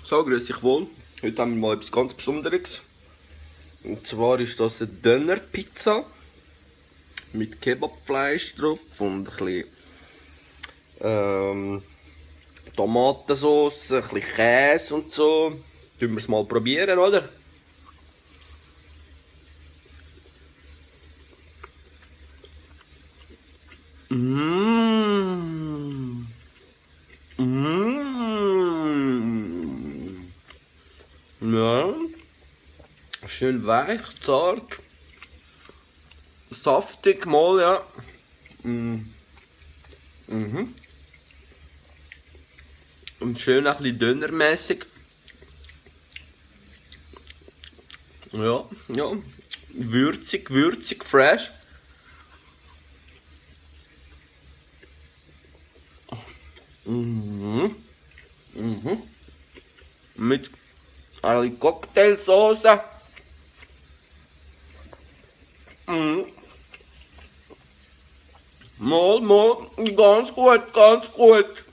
So, grüß euch wohl. Heute haben wir mal etwas ganz Besonderes. Und zwar ist das eine Döner-Pizza mit Kebabfleisch drauf und ein bisschen Tomatensauce, ein bisschen Käse und so. Tun wir es mal probieren, oder? Mmh. Mmh. Ja. Schön weich, zart, saftig mal, ja. Mhm. Und schön ein bisschen dönermäßig. Ja, ja. Würzig, würzig, fresh. Mit einer Cocktailsauce. Mal, ganz gut, ganz gut.